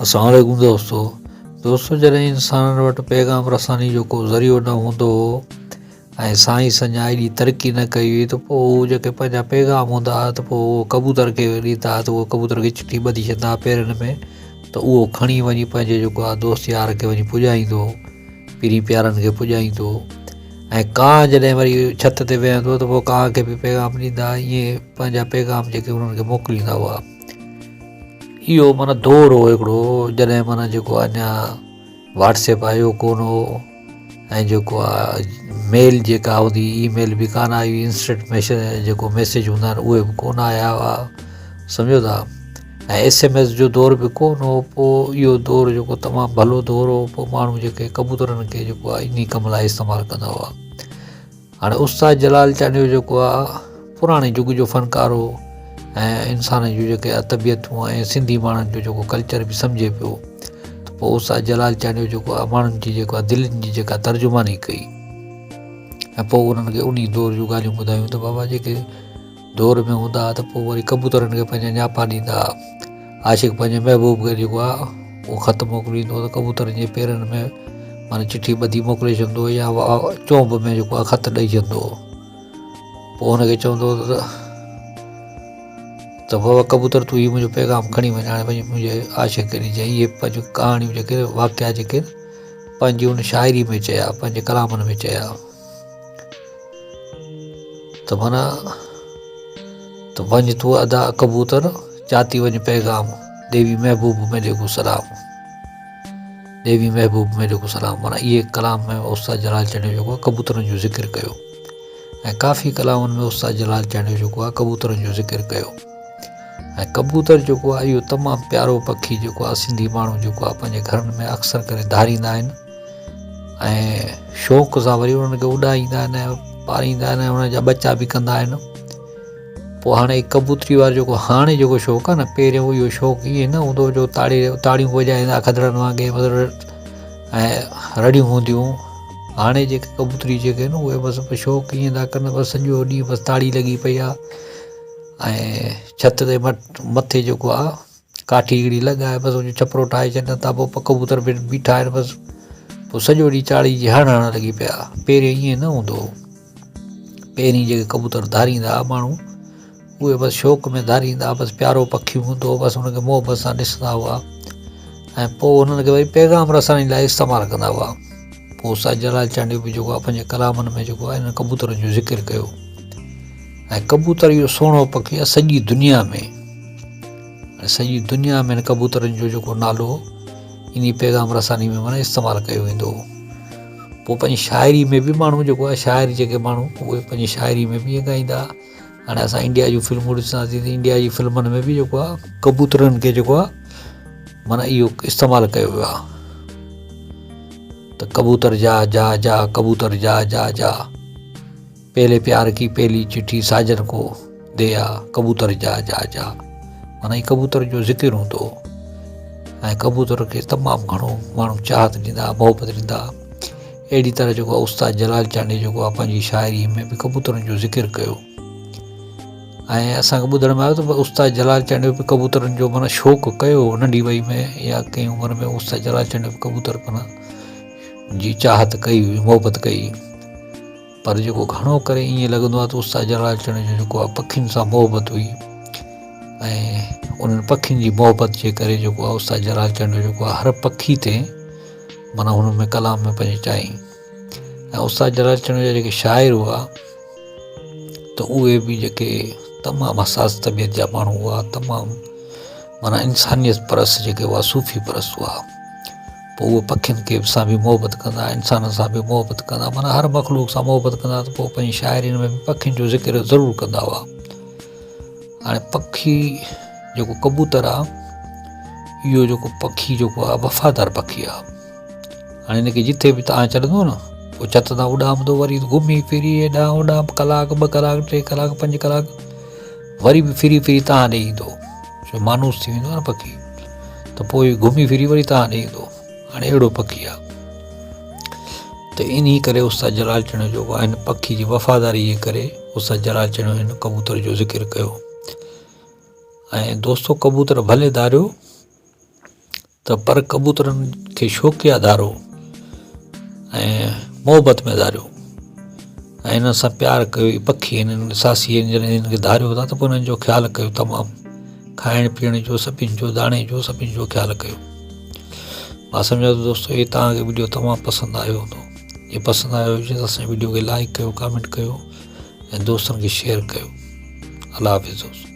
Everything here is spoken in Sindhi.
السلام عليڪم دوستو دوستو جڏهن انسانن وٽ پيغام رساني جو ڪو ذريعو نه هوندو هو ۽ سائنس اڃا ايڏي ترقي نه ڪئي هئي ته پوء هو جيڪي پنهنجا پيغام هوندا هئا ته پوء اهو ڪبوتر کي ڏيندا هئا ته اهو ڪبوتر کي چٺي ٻڌي ڇڏندا هئا پيرن ۾ ته اهو کڻي وڃي پنهنجي جيڪو آهي دوست يار کي وڃي پڄائيندو هو پرين پيارن کي پڄائيندو هو ۽ ڪانء جڏهن وري ڇت تي ويهندو هو ته پوء ڪانء کي به پيغام ڏيندا هئا ائين پنهنجا پيغام جيڪي انهن کي موڪليندا هئا اهو معنيٰ دور هو هڪڙو جڏهن معنيٰ جيڪو اڃا واٽس ايپ آيو ڪونه هو ۽ جيڪو آهي ميل جيڪا هوندي اي ميل به ڪانه آئي هئي انسٽنٽ ميسيج جيڪو ميسيج هوندا آهن اهي به ڪونه آيا هئا سمجهو ٿا ۽ ايس ايم ايس جو دور به ڪونه هو پوء اهو دور جيڪو تمام ڀلو دور هو پوء ماڻهو جيڪي ڪبوترن کي جيڪو آهي انهي ڪم لاء استعمال ڪندا هئا هاڻي استاد جلال چانڊيو جيڪو آهي پراڻي جڳ جو فنڪار هو ۽ انسان جون جيڪي طبيعتون ۽ سنڌي ماڻهن جو جيڪو ڪلچر به سمجهي پيو ته پوء استاد جلال چانڊيو جيڪو آهي ماڻهن جي جيڪو آهي دلين جي جيڪا ترجماني ڪئي ۽ پوء انهن کي انهي دور جون ڳالهيون ٻڌايون ته بابا جيڪي دور ۾ هوندا ها ته پوء وري ڪبوترن کي پنهنجا نياپا ڏيندا ها. عاشق پنهنجي محبوب کي جيڪو آهي اهو خط موڪليندو هو ته ڪبوترن جي پيرن ۾ معنيٰ چٺي ٻڌي موڪلي ڇڏندو هو يا چونب ۾ جيڪو آهي خط ڏئي ڇڏندو هو. پوء هن کي چوندو هو ته ته بابا ڪبوتر تون هي منهنجو پيغام کڻي وڃ هاڻي وڃي منهنجي عاشق کي ڏجانء. اهي پنهنجون ڪهاڻيون جيڪي واقعا جيڪي پنهنجي ان شاعري ۾ چيا پنهنجي ڪلامن ۾ چيا. ته معنيٰ ته وڃ تون ادا ڪبوتر چاتي وڃ پيغام ڏيوي محبوب ميڏي ڪو سلام ڏيوي محبوب ميڏي ڪو سلام معنيٰ اهي ڪلام ۾ استاد جلال چانڊيو جيڪو آهي ڪبوترن جو ذڪر ڪيو ۽ ڪافي ڪلامن ۾ استاد جلال چانڊيو جيڪو آهي ڪبوترن جو ذڪر ڪيو ۽ ڪبوتر جيڪو آهي اهو تمام پيارو پکي جيڪو آهي سنڌي ماڻهو جيڪو آهي پنهنجي گهرن ۾ اڪثر ڪري ڌاريندا آهن ۽ شوق سان وري انهن کي اڏائيندا آهن ۽ پاريندا آهن ۽ انهن جا ٻچا به ڪندا آهن پوء هاڻي ڪبوتري وارو جيڪو هاڻي جيڪو شوق آهي نه پهريون اهو شوق ائين نه هوندو هو جو تاڙي تاڙيون وڄائيندا کدڙن وانگي مطلب ۽ رڙيون هونديون هاڻي جيڪي ڪبوتري جيڪي آهن اهي بس شوق ائين ٿا ڪن بس سڄو ڏينهن بس تاڙي لڳي پئي آهي ۽ ڇت تي مٿي جيڪو آهي ڪاٺي هڪڙي لڳائي بس ان جو ڇپرو ٺاهي ڇڏين ٿا پوء ڪبوتر به بيٺا آهن بس پوء سڄو ڏينهن چاڙهي جي هڻ هڻ لڳي پيا پهرين ائين نه هوندو هو پهرين جيڪي ڪبوتر ڌاريندا هئا ماڻهو اهي بس شوق ۾ ڌاريندا هئا بس پيارو پکي هوندو هو بس ان کي محبت سان ڏسندا هئا ۽ پوء انهن کي وري پيغام رساني لاء استعمال ڪندا هئا پوء استاد جلال چانڊيو به جيڪو آهي پنهنجي ڪلامن ۾ جيڪو آهي انهن ڪبوترن جو ذڪر ڪيو ۽ ڪبوتر اهو سهڻو پکي آهي سڄي دنيا ۾ ۽ سڄي دنيا ۾ ڪبوترن جو جيڪو نالو انهي پيغام رساني ۾ معنيٰ استعمال ڪيو ويندو هو پوء پنهنجي شاعري ۾ به ماڻهو جيڪو آهي شاعر جيڪي ماڻهو اهي پنهنجي شاعري ۾ به ائين ڳائيندا هاڻي اسان انڊيا جون فلمون ڏسنداسين ته انڊيا جي فلمن ۾ به جيڪو آهي ڪبوترن کي جيڪو آهي معنيٰ اهو استعمال ڪيو ويو آهي ته ڪبوتر جا جا جا ڪبوتر جا جا جا پهلي پيار ڪي پهلي چٺي ساجن ڪو the آ ڪبوتر جا جا جا معنيٰ هي ڪبوتر جو ذڪر هوندو هو ۽ ڪبوتر کي تمام گهڻو ماڻهو چاهت ڏيندا محبت ڏيندا اهڙي طرح جيڪو استاد جلال چانڊيو جيڪو آهي پنهنجي شاعري ۾ به ڪبوترن جو ذڪر ڪيو ۽ اسانکي ٻڌڻ ۾ آيو ته استاد جلال چانڊيو به ڪبوترن جو معنيٰ شوق ڪيو ننڍي وئي ۾ يا ڪنهن عمر ۾ استاد جلال چانڊيو به ڪبوتر معنيٰ جي چاهت ڪئي هئي محبت ڪئي پر جيڪو گهڻو ڪري ائين لڳندو آهي ته استاد جلال چنڙ جو جيڪو آهي پکين سان محبت هئي ۽ انهن پکين جي محبت جي ڪري جيڪو آهي استاد جلال چنڙ جيڪو آهي هر پکي تي معنيٰ هن ۾ ڪلام ۾ پنهنجي چاهي ۽ استاد جلال چنڙ جا جيڪي شاعر هئا ته اهي به جيڪي تمام حساس طبيعت جا ماڻهو هئا تمام معنيٰ انسانيت پرست جيڪي هئا صوفي پرست هئا پوء اهي پکين کي سان به محبت ڪندا انسانن سان به محبت ڪندا معنيٰ هر مخلوق سان محبت ڪندا ته پوء پنهنجي شاعرين ۾ به پکين جو ذڪر ضرور ڪندا هئا هاڻي پکي جيڪو ڪبوتر آ اهو جيڪو پکي جيڪو آ وفادار پکي آ هاڻي هن کي جتي به تان چڙهندو نه پوء ڇت تان اڏامندو وري گهمي ڦري هيڏانهن هوڏانهن ڪلاڪ ٻه ڪلاڪ ٽي ڪلاڪ پنج ڪلاڪ وري به ڦري ڦري تان ڏي ايندو ڇو مانوس ٿي ويندو آهي نه پکي ته پوء گهمي ڦري وري تان ڏي ايندو هاڻي اهڙو پکي آهي ته انهي ڪري استاد جلال چنيو جو هن پکي جي وفاداري جي ڪري استاد جلال چنيو هن ڪبوتر جو ذڪر ڪيو ۽ دوستو ڪبوتر ڀلي ڌاريو. ته پر ڪبوترن کي شوقيا ڌارو ۽ محبت ۾ ڌاريو ۽ انهن سان پيار ڪيو. اهي پکي آهن، انهن ساسي آهن، جڏهن انهن کي ڌاريو ٿا ته پوء انهن جو خيال ڪيو تمام کائڻ پيئڻ جو، سڀن جو، داڻي جو، سڀن جو خيال ڪيو. مان سمجهان ٿو دوستو هي توهان کي وڊيو تمام پسند آيو هوندو. جي پسند آيو هجي ته اسان وڊيو کي لائڪ ڪيو، ڪامينٽ ڪيو ۽ دوستن کي شيئر ڪيو. الله حافظ دوستو.